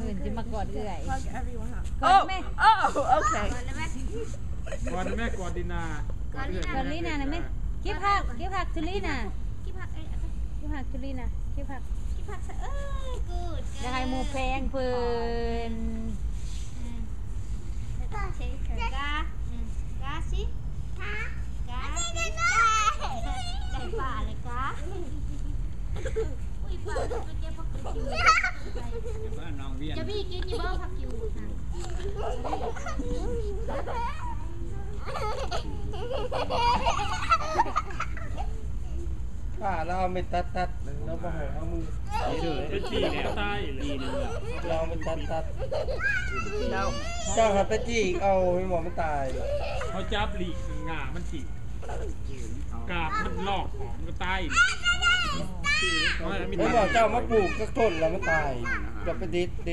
ເພິ່ນຊິມາກອດເອື້ອຍ. Hug everyone up. ກອດແມ່. Oh, oh, okay. ກອດແມ່ ກອດດີນາ ກອດເອື້ອຍ ກອດລີນານະແມ່. ເກັບຜັກ ເກັບຜັກ ຈຸລີນາ ເກັບຜັກ ເອີຍ ເກັບຜັກ ຈຸລີນາ ເກັບຜັກ ເກັບຜັກຊະ. ເອີຍ good. ຢາກໃຫ້ໝູ່ແພງເພິ່ນ. ອືມ ກາ ອືມ ກາຊິ ກາ ກາຊິ ໄກ່ປ່າເລີຍກາ. ອຸ້ຍ ປ່າໄປເກັບຜັກ ຈະມີກິນຢູ່ບໍ່ຜັກກິວນະ? ປ້າລາວເມັດຕັດໆ ລາວບໍ່ໃຫ້ເອົາມື ໄປຈີກກໍຕາຍອີກແລ້ວ. ລາວເມັດຕັດໆ ເຈົ້າຫາໄປຈີກເອົາ ແມ່ນບໍ່ ມັນຕາຍ. ເຮົາຈັບຫຼີກຫຍ້າມັນຈີກ ກາບມັນລອກອອກ ມັນກໍຕາຍ. ແມ່ນບໍ່ ເຈົ້າມາປູກຈັກຕົ້ນແລ້ວມັນຕາຍ ເຈົ້າໄປເດັດ ເດັດ